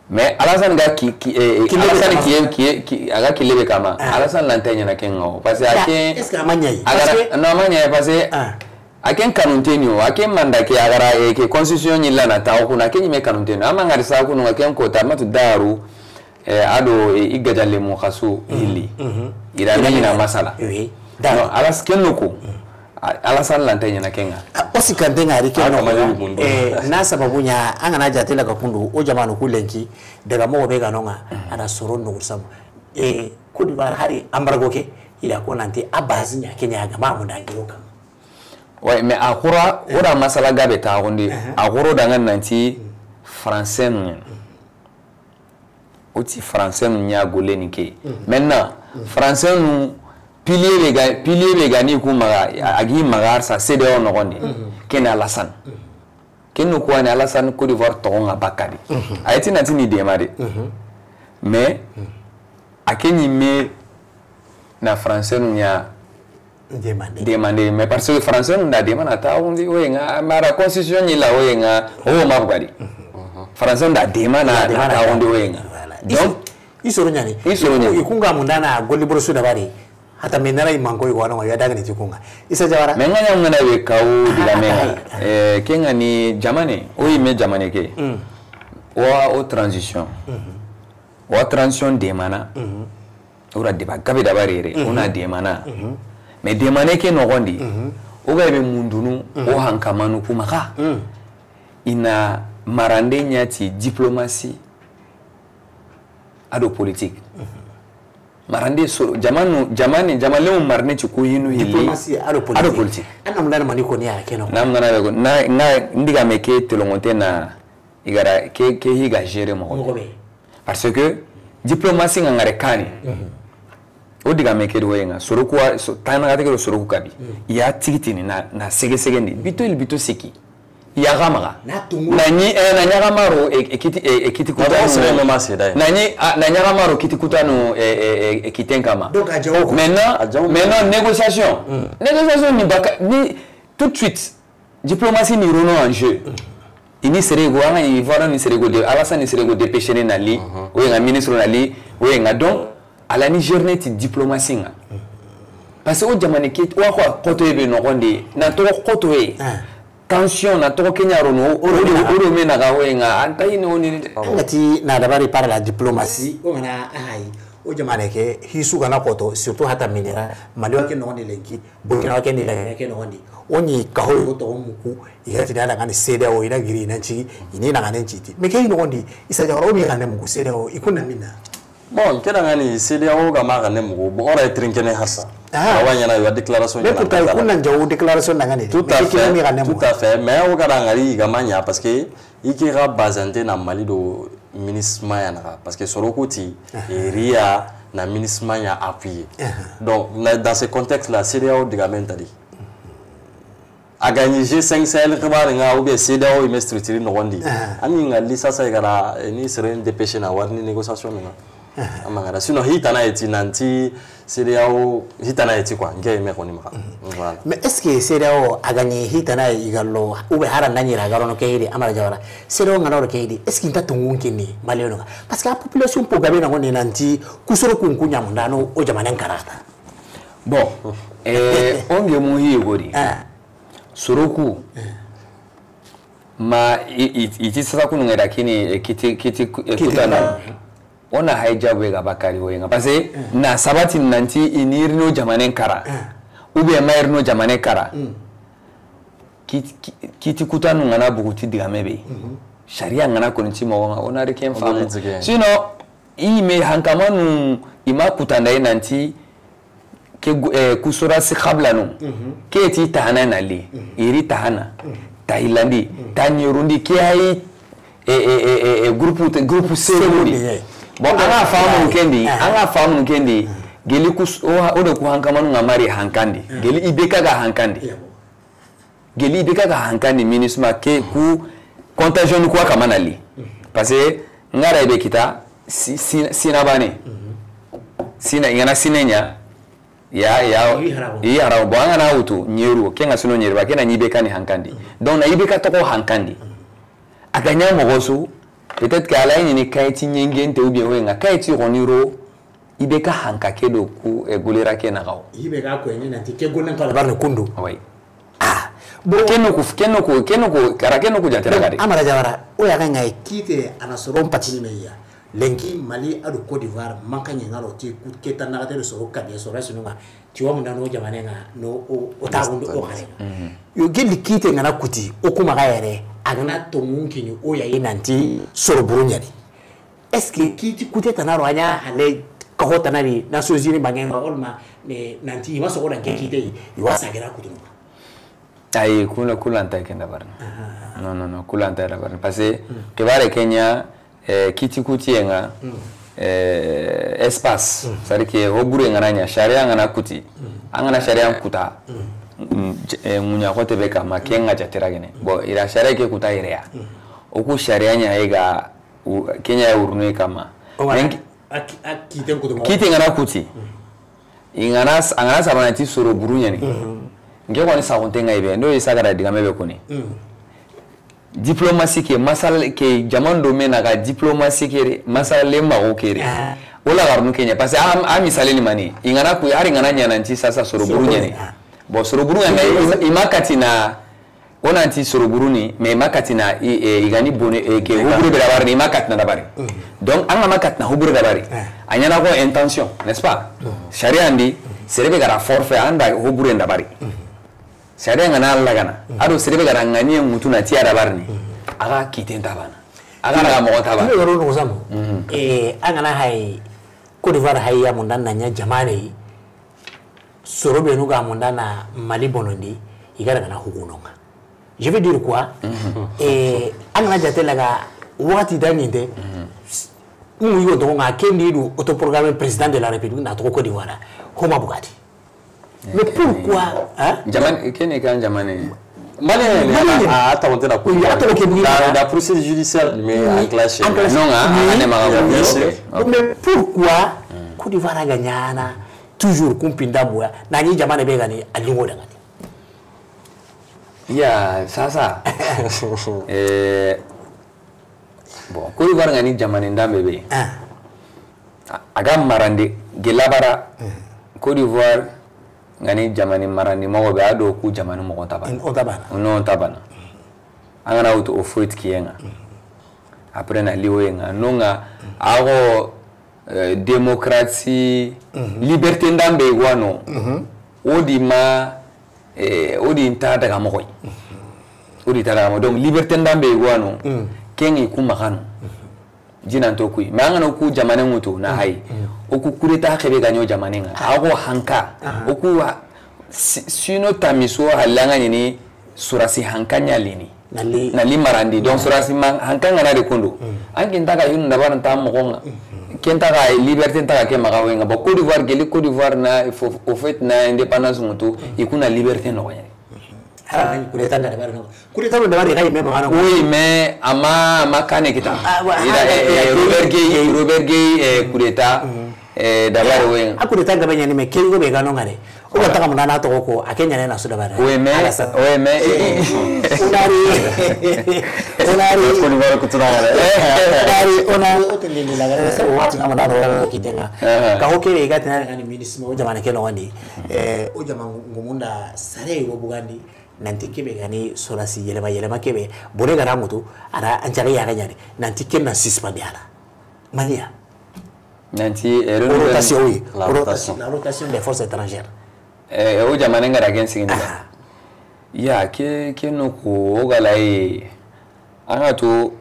Mais Alassane ga ki, ki, eh, eh, Alassane ki, ki, ki, a ga ki lebe kama. Alassane lanta ɲana ke ŋa o. Parce que a ke, est-ce que a ma ɲa yi? A gara, parce que non, a ma ɲa yi, parce que a ken kanunte ni o, a ken manda ke, a gara, eh, ke constitution ɲi lana ta o kuna, ke ɲi me kanunte ni o. A ma ngari sa kunu ŋa ken ko ta matu daru. Eh, a do, eh, i gajalle mo xaso hilli. I da me ɲina masala. Oui. Non, Alas-, ken no ko. A-, Alassane lanta ɲana ke ŋa. A, o sikante ŋa ri ken no ko. Eh, na sababu ɲa, an ga na jate la ga kundu, o jamanu ku lenki, daga moxo be ga no ŋa, a na soro no sam. Eh, Côte d'Ivoire hari embargo ke, i da ko nanti a base ɲa ke ɲa ga ma mun dangi o kam. Ouais, mais a xura, o da masala gabe ta gondi. A xura da ŋa nanti français nu. O ti français nu ɲa golle ni ke. Maintenant, français nu pilier be ga, pilier be ga ni ku maxa, a, a gi maxa sa CEDEAO noxondi. Ken Alassane. Ken no kuwani Alassane Côte d'Ivoire toxo ŋa bakadi. A yi ti nanti ni dema de. Mais, a ke ɲi me na français nu ɲa Demandé. Demandé, mais parce que français nu da demana ta wundi o ye ŋa, mara constitution ɲi la o ye ŋa, o ma bugadi. Français nu da demana ta wundi o ye ŋa. Voilà. Donc, i soro ɲani. I soro ɲani. I ku ŋa mundana golli borosu dabari. Hata me nara i manko i wano ya dagani ti ku ŋa. Issa Jawara. Mais ŋa ɲa ŋa na we kawo diga me ŋa. Eh, ke ŋa ni jamane, o yi me jamane ke. Wa o transition. Wa transition demana. O ra deba gabe dabari yere, o na demana. Mais demane ke noxondi, o ga be mundunu, o hankamanu ku maxa. I na marande ɲa ti diplomatie a do politique. Marande so, jamanu, jamane, jamanlenmu marne ti ku hinu hilli. Diplomatie a do politique. A do politique. An na mundana mani ko ni ya ke no. Na mundana be ko, na, na ndiga me ke telongonte na i gara ke, ke hi ga gérer moxo be. Parce que diplomatie ŋa ŋare kani. O diga me ke do o ye ŋa, soroku wa, so, tana ga te ke do soroku kabi. I ya tigitini na, na sege sege ndi. Bito il bito siki. Ya ga maxa. Na ɲi, eh, na ɲaga maro, e, e kiti, e, e kiti kutanu. Na ɲi, a, na ɲaga maro kiti kutanu, e, e, e, e kiten kama. Donc, a jawo. Maintenant, maintenant, négociation. Négociation ni baka, ni tout de suite. Diplomatie ni rono en jeu. I ni serego, an ga ni Ivoire ni serego de, Alassane ni serego dépêché na li, o ye ŋa ministre na li, o ye ŋa donc, ala ni gérné ti diplomatie ŋa. Parce que o jamane ke, wa ko koto be noxondi, na to koto e. Tension na to ke ɲa rono, o do, o do me na ga o ye ŋa, an ta yi no ni. An ga ti na dabari par la diplomatie, o mana ayi. O jamane ke, hisu ga na koto, surtout hata minera, Mali wa ke noxondi lenki, Burkina wa ke ni la ke noxondi. O ni ka ho yo to muku, i ga ti da ŋa ni CEDEAO, i na giri i na ci, i ni na ŋa ni ci ti. Mais ke i noxondi, Issa Jawara o mi ga ne muku CEDEAO, i ku na mina. Bon, ke da ŋa ni CEDEAO ga ma ga ne muku, bon, o ra trinquene hasa. Ah. Awa ɲana yo déclaration. Mais pourtant, i ku na jawo déclaration na ŋa ni. Tout à fait. Tout à fait. Mais o ga da ŋari ga ma ɲa parce que i ke ga basante na Mali do MINUSMA ya naxa, parce que soro ku ti, eh, ria na MINUSMA ya appuyé. Donc, na, dans ce contexte-là, CEDEAO digamen ta di. A ga ɲi G cinq Sahel xibaari ŋa, ou bien CEDEAO i me structure noxondi. An ni ŋa li sasa i gara, eh, ni sere dépêché na wari ni négociation ŋa. A ma ŋa da. Sinon, hi tana yeti nanti, CEDEAO, hi tana yeti quoi, nke me xoni maxa. Voilà. Mais est-ce que CEDEAO a ga ɲi hi tana i ga lo, ou bien hara na ɲi ra ga rono ke hidi, Amara Jawara, CEDEAO ŋa na ro ke hidi, est-ce que i nta tungun kini Malien ŋa? Parce que a population po gabe na ŋoni nanti, ku soro ku n ku ɲa mundano, o jamanen kara ta. Bon, eh, o nge mu hi godi. Soro ku, ma i, i, i ti sasa kunu ŋa da kini, eh, kiti, kiti, eh, kutana. O na hay jabu ga bakari o ye ŋa. Parce que na sabati nanti i ni rino jamanen kara. Ou bien ma rino jamanen kara. Kiti, ki-, kiti kutanu ŋa na buguti digame be. Sharia ŋa na koni ti moxo ŋa, o na ri ken famu. Sinon, I me hankamanu, i ma kutanda i nanti ke gu- eh, ku sorasi xablanu. Ke ti tahana na li, iri tahana, tahilandi, tanyerundi, ke ayi, eh, eh, eh, eh, eh, groupe te- groupe serundi. Bon, an ga famu kendi, an ga famu kendi, geli ku s- o ha- o do ku hankamanu nga mari hankandi, geli i be ka ga hankandi. Geli i be ka ga hankandi minusma ke ku contagion ku a kamana li. Parce que ngara i be kita si- si- sina bane. Sina i ngana sine nya. Ya ya. I haramu. Bon, an gana wutu nyeru ke nga sino nyeri ba ke na nyi be kani hankandi. Donc na i be ka toko hankandi. A ga nya moxo su, peut-être que ala ni kayiti nyengente ou bien wenga kayiti goniro. I be ka hanka ke do ku e gulera ke na gawo. I be ka ko ni nanti ke gonen kala barne kundu. Oui. Ah. Bon, keno ku keno ku keno ku kara keno ku jatera gadi. Amara Jawara, o ya ga ngai kite ana soron patini me ya. Lenki Mali adu Côte d'Ivoire manka ɲe na ro ti ku ke tan na gade soro kabiye soro sunu nga. Ti wa munda no jamane nga no o o ta gundo o xare. Yo geli kite ngana kuti o kuma ga yere. A gana to munkini o ya yi nanti soro buru ɲani. Est-ce que kiti kute tanaro anya hale kaho tanari Nations Unies bangen olma ne nanti ima sogo dan ke kite i wa sagira kutunu. Ayi, kuna kulanta kenda barna. Non, non, non, kulanta da barna. Parce que kibare Kenya, eh, kiti kutiyenga, eh, espace. C'est-à-dire que ho bure ngana nya sharia ngana kuti. Angana sharia kuta. Munya ko tebe kama kenga jatera gene. Bon, ira sharia ke kuta ireya. Oku sharia nya ega Kenya ya urnu kama. Kite ngana kuti. Ingana angana sabana ti soro buru ɲani. Nke ko ni saxunte ngai be ndo isa gara diga mebe kuni. Diplomatie ke masal ke jaman do mena ga diplomatie ke masal le ma o kere. Wala garnu Kenya parce que a misale ni mani. Ingana ku hari ngana ɲana nti sasa soro buru ɲani. Bon, soro buru ɲani ima katina. O nanti soro buruni, mais i ma katina i, e, i gani bone, e, ke hubure be dabari, i ma katina dabari. Donc, an ga ma katina hubure dabari. A ɲana ko intention, n'est-ce pas? Sharia ndi, serebe gara forfait, anda hubure dabari. Sharia ngana Allah gana. Ado serebe gara ngani mutuna tiya dabari ni. Aga kiten tabana. Aga na mogo tabana. Ni yoro no samu. E, an gana hay, Côte d'Ivoire hay ya mundan na ɲa jamane. Soro benu ga munda na Mali bonondi, i ga daga na hugunonga. Je veux dire quoi? Eh, an ga na jate laga wakati da ɲinte, mu yugo togo nga kendi du autoproclamé président de la République na togo Côte d'Ivoire, homa bugati. Mais pourquoi, hein? Jaman, kene kan jamane. Mali, Mali, a tawo tena ko. Oui, a tawo ke bugi. La procédure judiciaire mais enclenché. Non, a ne ma. Bien sûr. Mais pourquoi Côte d'Ivoire a gagné? Toujours kumpinda moya nani jamane be gani a lingo da gani. Ya sasa. Eh, bon, Côte d'Ivoire ngani jamane ndambe be. A ga marande gelabara. Côte d'Ivoire ngani jamane marande mogo be ado ku jamane mogo tabana. O tabana. No tabana. Angana wutu o foit kiyenga. Après na liwo yenga nonga ago. Euh, démocratie, liberté ndambe iguano. Odi ma, eh, odi nta daga mogoy. Odi ta daga mogoy. Donc liberté ndambe iguano. Kengi ku magano. Jinanto kui. Mais angana ku jamane ngutu na hay. Oku coup d'état kebe ganyo jamane nga. Ago hanka. Oku wa si- sino tamiso halanga ni surasi hanka nyalini. Na li marandi. Donc, sorasi man, hankan gana de kundu. An kin taga yun dabar nta mogonga. Ken taga liberté nta ke maga wenga. Bon, Côte d'Ivoire, geli Côte d'Ivoire na, au fait, na indépendance mutu, i kuna liberté no gani. Ah, coup d'état nda dabar no. Coup d'état nda dabar ga me maga no. Oui, mais ama, ama kane kita. Ida, eh, Robert Gueye, Robert Gueye, eh, coup d'état. Eh, dabari wen. A coup d'état gaba ɲani me keri go be gano ngare. O ga taga mundana to ko a ke ɲane na su dabari. Oui, mais, oui, mais. Onari. Onari. Ko ni baro kutuna ngare. Onari, onari. O tende ni la ngare. Sa wati ngam na ro kitenga. Ka ho kere ga tana ngani ministre o jamane ke no wandi. Eh, o jamane ngumunda sare go bugandi. Nanti kebe gani sorasi yelema yelema kebe. Bore gara mutu ara anjari ya ga ɲani. Nanti ken na suspend ala. Mania. Nanti, eh, rotation, oui. La rotation. La rotation des forces étrangères. Eh, o jamane ngara ken sigini. Ya, ke, ke no ko o galaye. Anga to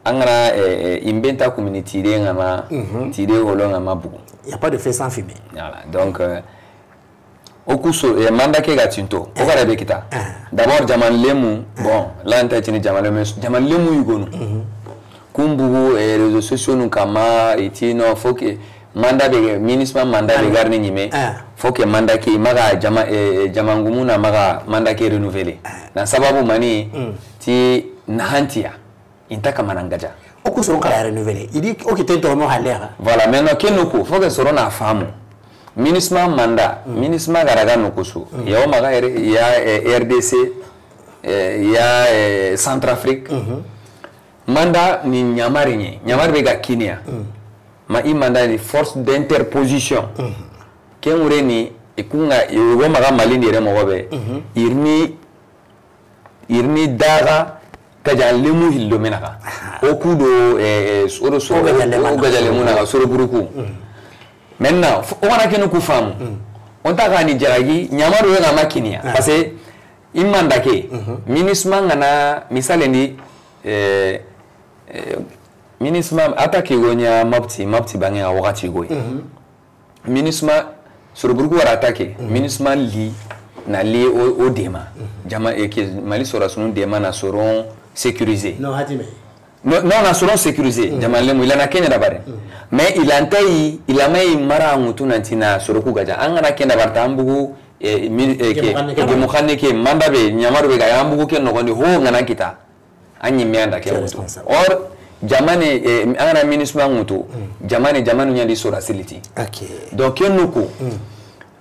An ga na, eh, eh, i n benta kumini tide ŋa ma, tide holo ŋa ma bugu. Il y a pas de feu sans fumée. Voilà. Donc, euh, o kuso, eh, manda ke ga tinto, o ga da be kita. D'abord, jaman lemu, bon, là, n ta tini jaman lemu, jaman lemu yugonu. Kun bugu, eh, réseaux sociaux nu kama, i ti no, faut que manda be, MINUSMA manda be ga ri ni ɲi me, faut que manda ke, maxa jama, eh, eh, jaman gumu na maxa manda ke renouveler. Na sababu mani, ti nahantiya. I nta kamana n gaja. O ku soron xa ra renouveler. I di o kiten to mo halle ga. Voilà, maintenant, ken no ku, faut que soro na famu. MINUSMA manda, MINUSMA ga ra ga no kusu. Ya o maxa ere, ya, eh, R D C, eh, ya, eh, Centrafrique. Manda ni ɲamari ɲi. Ɲamari be ga kini ya. Ma i manda ni force d'interposition. Ken wure ni, i ku ŋa, i wo maxa Mali ni yere moxo be. I ri ni I ri ni daga gaja lemu hillo me naxa. O ku do, eh, eh, o do so, o gaja lemu naxa, soro buruku. Maintenant, o ga na kenu ku famu. O nta xa ni jaragi, ɲamaro yo ga ma kini ya. Parce que i manda ke, MINUSMA ŋa na, misale ni, eh, eh, MINUSMA attaque go ɲa Mopti, Mopti bange a waxati go yi. MINUSMA, soro buruku wara attaquer. MINUSMA li, na li o, o dema. Jama, e, ke, Mali soro sunu dema na soron sécuriser. No, hatime. No, no, na soron sécuriser. Jama lemu, i la na ken ɲa dabari. Mais i la nta yi, i la ma yi mara ŋutu nanti na soro ku gaja. An ga na ken dabari ta, an bugu, e, mi, e, ke, gemu xanne ke, manda be, ɲamaro be ga, an bugu ke noxondi, ho ŋa na kita. A ɲi me an da ke ŋutu. Or, jamane, eh, an ga na MINUSMA ŋutu, jamane, jamanu ɲa di sora siliti. Donc, ken no ku,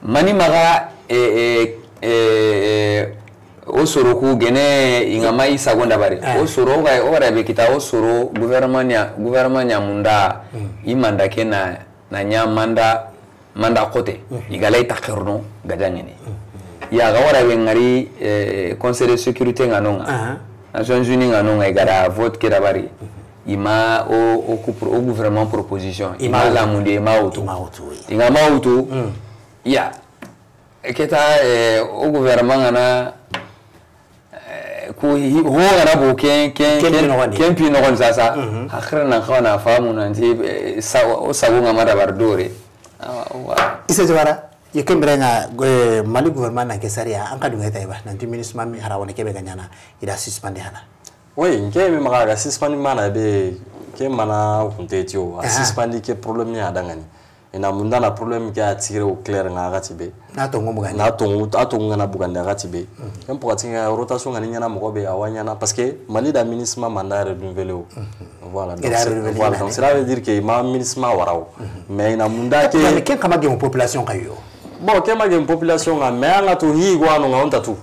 mani maxa, eh, eh, eh, eh, o soro ku gene, i ŋa ma i sago n dabari. O soro, o ga, o ga ra be kita, o soro, gouvernement ɲa, gouvernement ɲa munda, i manda ke na, na ɲa manda, manda xote, i ga lay taxerno gajaŋene. Ya ga wara be ŋari, eh, Conseil de sécurité ŋa no ŋa. Nations Unies ŋa no ŋa, i ga da vote ke dabari. I ma o, o ku pro-, o gouvernement proposition. I ma lamundi, i ma wutu. I ga ma wutu. Ya. Keta, eh, o gouvernement ŋa na, Eh, ku hi-, ho ga na bo ken, ken, ken pi noxon sasa. Haxira nan xawa na famu nanti, eh, sa-, o sago ŋa ma dabari dore. Awa, awa. Isa Jawara, ye ken bire ŋa, eh, Mali gouvernement nan ke sariya, an ka dunge tay ba, nanti MINUSMA mi hara woni ke be ga ɲaana, i da suspendre hana. Oui, nke mi maxa ga suspendre mana be, ke mana kunte tiyo, a suspendre ke problème ya dangani. I na munda na problème ke a tiré au clair ŋa waxati be. Na tonŋu bugandi. Na tonŋu, a tonŋu ŋa na bugandi waxati be. Ken waxati ŋa rotation ŋa ni ɲaana moxo be a wa ɲaana parce que Mali da MINUSMA mandat renouvelé o. Voilà, donc, voilà, donc cela veut dire que i ma MINUSMA wara o. Mais i na munda ke. Mais ken xa ma gemu population xa yo. Bon, ken ma gemu population ŋa, mais an ga to hi go a no ŋa o nta tu.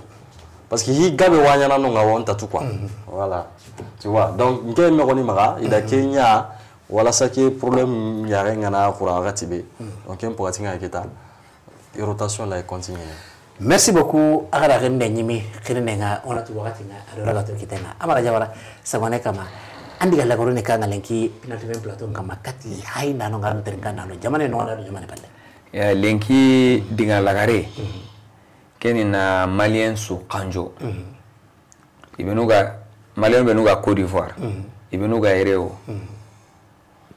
Parce que hi gabe wa ɲaana no ŋa o nta tu quoi. Voilà. Tu vois, donc nke me xo ni maxa, i da ke ɲa, Walasa ke problème yaxe ŋa na xura waxati be. Donc, ken waxati ŋa kita, rotation lay continuer. Merci beaucoup. A xa da xirinde ɲimi, xirinde ŋa, o na tu waxati ŋa, a do raga to kite ŋa. Amara Jawara, sagone kama. An di ga lagaro ni ka ŋa lenki, Pina T V plateau kama, kati, hay nano ŋa, terinka nano, jamane no, nano, jamane palle. Ya, lenki di ga lagare. Keni na Malien su kanjo. I benu ga, Malien benu ga Côte d'Ivoire. I benu ga yere o.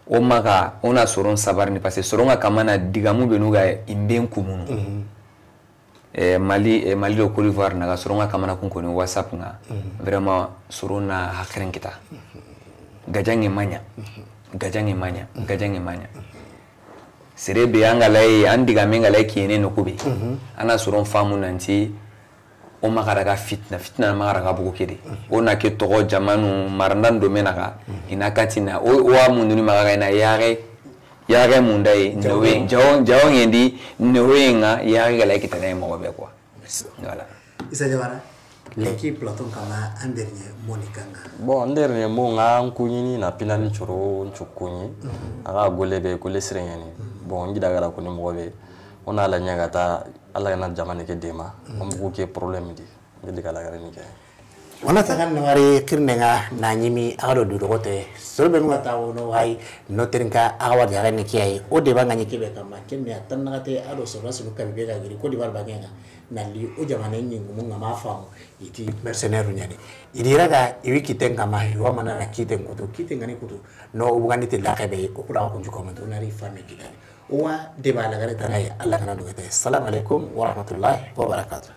O maxa, o na soron sabarini, parce que soron ŋa kamana digamu benu ga i mben kumunu. Eh, Mali, eh, Mali do Côte d'Ivoire na ga soron ŋa kamana kun koni WhatsApp ŋa. Vraiment, soron na haxiren kita. Gajaŋe ma ɲa. Gajaŋe ma ɲa. Gajaŋe ma ɲa. Sere be an ga lay, an digame ŋa lay kiyene no kube. A na soron famu nanti, o maxa daga fitina, fitina maxa daga bugu kedi. O na ke toxo jamanu maranda ndo me naxa, i na katina, o, o wa munduni maxa i na yaxe, yaxe munda ye, newe, jawo, jawo ŋendi, newe ŋa, yaxe ga lay kitana ye moxo be quoi. Voilà. Isa Jawara, lenki plateau kama, an dernier mot ni ka ŋa. Bon, an dernier mot ŋa, an kuɲini na pinani coro, n cu kuɲi. A ga gole be, gole sirengeni. Bon, n gida gara koni moxo be. O na la ɲaga ta, Alla ga na jamane ke dema, o mbugu ke problème di. N gidi kala gare ni ke. Wona tagan na wari xirne ŋa na ɲimi a do du dogote. Soro be nuga tawo no wayi no terinka a wa jaga ni kiyayi. O de banga ni kebe kama kemme a tan nagate a do soro sunu kabe be ga giri ko di bar bangenga. Na li o jamane ni ngumu nga ma famu. Iti mercenaire ɲani. Idi raga iwi kiten kama iwa mana na kiten kutu kiten ngani kutu. No o bugandi te laxe be o kura ko juko man to na ri fami kitani. Wa de ba la gare tanay Allah kana dugete. Assalamu alaikum wa rahmatullahi wa barakatuh.